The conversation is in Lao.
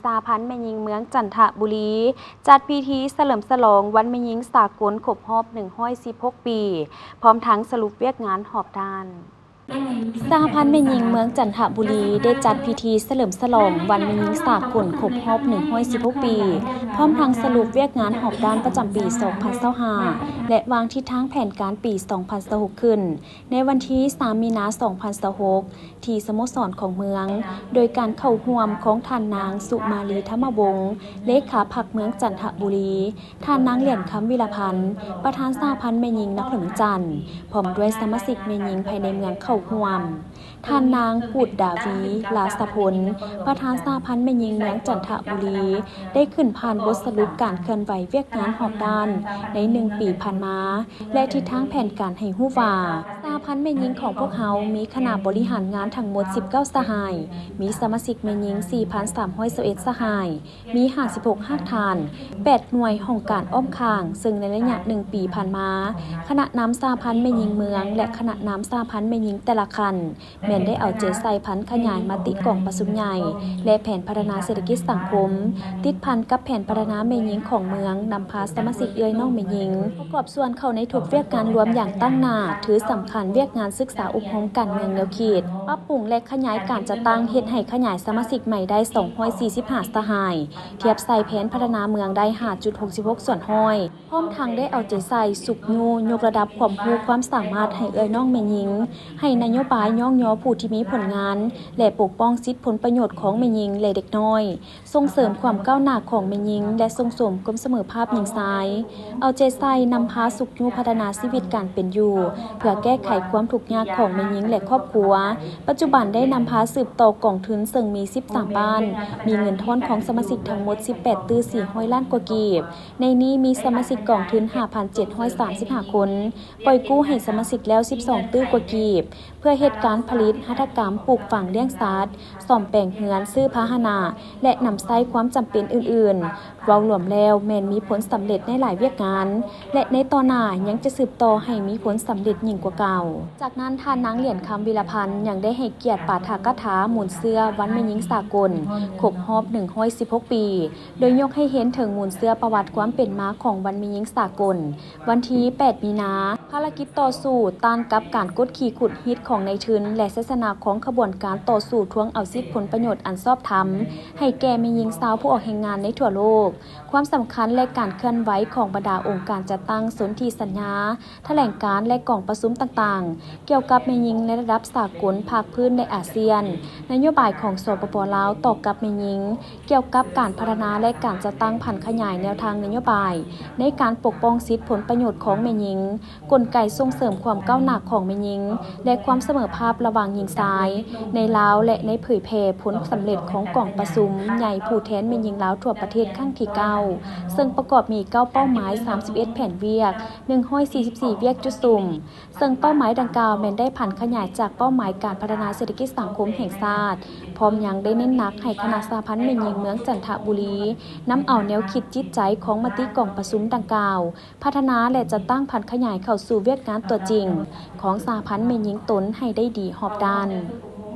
ສະຫະພັນແມ່ຍິງເມືອງຈັນທະບູລີ ຈັດພິທີສະເຫຼີມສະຫຼອງວັນແມ່ຍິງສາກົນຄົບຮອບໜຶ່ງຮ້ອຍສິບຫົກປີ ພ້ອມທັງສະຫຼຸບວຽກງານຮອບດ້ານ. ສະຫະພັນແມ່ຍິງເມືອງຈັນທະບູລີ ໄດ້ຈັດພິທີສະເຫຼີມສະຫຼອງວັນແມ່ຍິງສາກົນຄົບຮອບໜຶ່ງຮ້ອຍສິບຫົກປີ ພ້ອມທັງສະຫຼຸບວຽກງານຮອບດ້ານປະຈຳປີສອງພັນຊາວຫ້າ ແລະ ວາງທິດທາງແຜນການປີສອງພັນຊາວຫົກຂຶ້ນ ໃນວັນທີສາມ ມີນາ ສອງພັນຊາວຫົກ ທີ່ສະໂມສອນຂອງເມືອງ ໂດຍການເຂົ້າຮ່ວມຂອງທ່ານນາງ ສຸມາລີ ທຳມະວົງ ເລຂາພັກເມືອງຈັນທະບູລີ, ທ່ານນາງ ຫຼຽນຄຳ ວິລະພັນ ປະທານສະຫະພັນແມ່ຍິງນະຄອນຫຼວງວຽງຈັນ ພ້ອມດ້ວຍສະມາຊິກແມ່ຍິງພາຍໃນເມືອງເຂົ້າຮ່ວມ, ທ່ານນາງ ກູດດາວີ ລາສະພົນ ປະທານສະຫະພັນແມ່ຍິງເມືອງຈັນທະບູລີ ໄດ້ຂຶ້ນຜ່ານບົດສະຫຼຸບການເຄື່ອນໄຫວວຽກງານຮອບດ້ານໃນໜຶ່ງປີຜ່ານມາ ແລະ ທິດທາງແຜນການໃຫ້ຮູ້ວ່າ ສະຫະພັນແມ່ຍິງຂອງພວກເຮົາມີຄະນະບໍລິຫານງານທັງໝົດສິບເກົ້າສະຫາຍ, ມີສະມາຊິກແມ່ຍິງສີ່ພັນສາມຮ້ອຍຊາວເອັດສະຫາຍ, ມີຫ້າສິບຫົກຮາກຖານ, ແປດໜ່ວຍຫ້ອງການອ້ອມຂ້າງ, ເຊິ່ງໃນໄລຍະໜຶ່ງປີຜ່ານມາ, ຄະນະນຳສະຫະພັນແມ່ຍິງເມືອງ ແລະ ຄະນະນຳສະຫະພັນແມ່ຍິງແຕ່ລະຂັ້ນ ແມ່ນໄດ້ເອົາໃຈໃສ່ຜັນຂະຫຍາຍມະຕິກອງປະຊຸມໃຫຍ່ ແລະ ແຜນພັດທະນາເສດຖະກິດສັງຄົມ, ຕິດພັນກັບແຜນພັດທະນາແມ່ຍິງຂອງເມືອງ, ນຳພາສະມາຊິກເອື້ອຍນ້ອງແມ່ຍິງ ປະກອບສ່ວນເຂົ້າໃນທຸກວຽກງານລວມຢ່າງຕັ້ງໜ້າ, ຖືສຳຄັນວຽກງານສຶກສາອົບຮົມການເມືອງແນວຄິດ, ປັບປຸງ ແລະ ຂະຫຍາຍການຈັດຕັ້ງ, ເຮັດໃຫ້ຂະຫຍາຍສະມາຊິກໃໝ່ໄດ້ສອງຮ້ອຍສີ່ສິບຫ້າສະຫາຍ, ທຽບໃສ່ແຜນພັດທະນາເມືອງໄດ້ຫ້າຈຸດຫົກສິບຫົກສ່ວນຮ້ອຍ. ພ້ອມທັງໄດ້ເອົາໃຈໃສ່ຊຸກຍູ້ຍົກລະດັບຄວາມຮູ້ຄວາມສາມາດໃຫ້ເອື້ອຍນ້ອງແມ່ຍິງ, ໃຫ້ນະໂຍບາຍຍ້ອງຍໍຜູ້ທີ່ມີຜົນງານ ແລະ ປົກປ້ອງສິດຜົນປະໂຫຍດຂອງແມ່ຍິງ ແລະ ເດັກນ້ອຍ, ສົ່ງເສີມຄວາມກ້າວໜ້າຂອງແມ່ຍິງ ແລະ ສົ່ງເສີມຄວາມສະເໝີພາບຍິງຊາຍ, ເອົາໃຈໃສ່ນຳພາຊຸກຍູ້ພັດທະນາຊີວິດການເປັນຢູ່ ເພື່ອແກ້ໄຂຄວາມທຸກຍາກຂອງແມ່ຍິງ ແລະ ຄອບຄົວ. ປັດຈຸບັນໄດ້ນຳພາສືບຕໍ່ກອງທຶນເຊິ່ງມີສິບສາມບ້ານ, ມີເງິນທອນຂອງສະມາຊິກທັງໝົດສິບແປດຕື້ສີ່ຮ້ອຍລ້ານກວ່າກີບ. ໃນນີ້ມີສະມາຊິກກອງທຶນຫ້າພັນເຈັດຮ້ອຍສາມສິບຫ້າຄົນ, ປ່ອຍກູ້ໃຫ້ສະມາຊິກແລ້ວສິບສອງຕື້ກວ່າກີບ ເພື່ອເຮັດການຜະລິດ, ຫັດຖະກຳ, ປູກຝັງ, ລ້ຽງສັດ, ສ້ອມແປງເຮືອນ, ຊື້ພາຫະນະ ແລະ ນຳໃຊ້ຄວາມຈຳເປັນອື່ນໆ. ເວົ້າລວມແລ້ວແມ່ນມີຜົນສຳເລັດໃນຫຼາຍວຽກງານ ແລະ ໃນຕໍ່ໜ້າຍັງຈະສືບຕໍ່ໃຫ້ມີຜົນສຳເລັດຍິ່ງກວ່າເກົ່າ. ຈາກນັ້ນທ່ານນາງ ຫຼຽນຄຳ ວິລະພັນ ຍັງໄດ້ໃຫ້ກຽດປາຖະກະຖາໝູນເຊື້ອວັນແມ່ຍິງສາກົນຄົບຮອບໜຶ່ງຮ້ອຍສິບຫົກປີ ໂດຍຍົກໃຫ້ເຫັນເຖິງມູນເຊື້ອປະຫວັດຄວາມເປັນມາຂອງວັນແມ່ຍິງສາກົນ ວັນທີແປດ ມີນາ, ພາລະກິດຕໍ່ສູ້ຕ້ານກັບການກົດຂີ່ຂູດຮີດຂອງນາຍທຶນ ແລະ ໄຊຊະນະຂອງຂະບວນການຕໍ່ສູ້ທວງເອົາສິດຜົນປະໂຫຍດອັນຊອບທຳໃຫ້ແກ່ແມ່ຍິງຊາວຜູ້ອອກແຮງງານໃນທົ່ວໂລກ, ຄວາມສຳຄັນ ແລະ ການເຄື່ອນໄຫວຂອງບັນດາອົງການຈັດຕັ້ງສົນທິສັນຍາ, ຖະແຫຼງການ ແລະ ກອງປະຊຸມຕ່າງໆ ກ່ຽວກັບແມ່ຍິງໃນລະດັບສາກົນ, ພາກພື້ນ ແລະ ອາຊຽນ, ນະໂຍບາຍຂອງ ສປປ ລາວ ຕໍ່ກັບແມ່ຍິງ, ກ່ຽວກັບການພັດທະນາ ແລະ ການຈັດຕັ້ງຜັນຂະຫຍາຍແນວທາງນະໂຍບາຍໃນການປົກປ້ອງສິດຜົນປະໂຫຍດຂອງແມ່ຍິງ, ກົນໄກສົ່ງເສີມຄວາມກ້າວໜ້າຂອງແມ່ຍິງ ແລະ ຄວາມສະເໝີພາບລະຫວ່າງຍິງຊາຍ ໃນລາວ ແລະ ໃນເຜີຍແຜ່ຜົນສຳເລັດຂອງກອງປະຊຸມໃຫຍ່ຜູ້ແທນແມ່ຍິງລາວທົ່ວປະເທດຄັ້ງທີເກົ້າ ເຊິ່ງປະກອບມີເກົ້າເປົ້າໝາຍ, ສາມສິບເອັດແຜນວຽກ, ໜຶ່ງຮ້ອຍສີ່ສິບສີ່ວຽກຈຸດສຸມ. ເຊິ່ງເປົ້າໝາຍດັ່ງກ່າວແມ່ນໄດ້ຜັນຂະຫຍາຍຈາກເປົ້າໝາຍການພັດທະນາເສດຖະກິດສັງຄົມແຫ່ງຊາດ, ພ້ອມຍັງໄດ້ເນັ້ນໜັກໃຫ້ຄະນະສະຫະພັນແມ່ຍິງເມືອງຈັນທະບູລີ ນຳເອົາແນວຄິດຈິດໃຈຂອງມະຕິກອງປະຊຸມດັ່ງກ່າວ ພັດທະນາ ແລະ ຈັດຕັ້ງຜັນຂະຫຍາຍເຂົ້າສູ່ວຽກງານຕົວຈິງຂອງສະຫະພັນແມ່ຍິງຕົນໃຫ້ໄດ້ດີຮອບດ້ານ.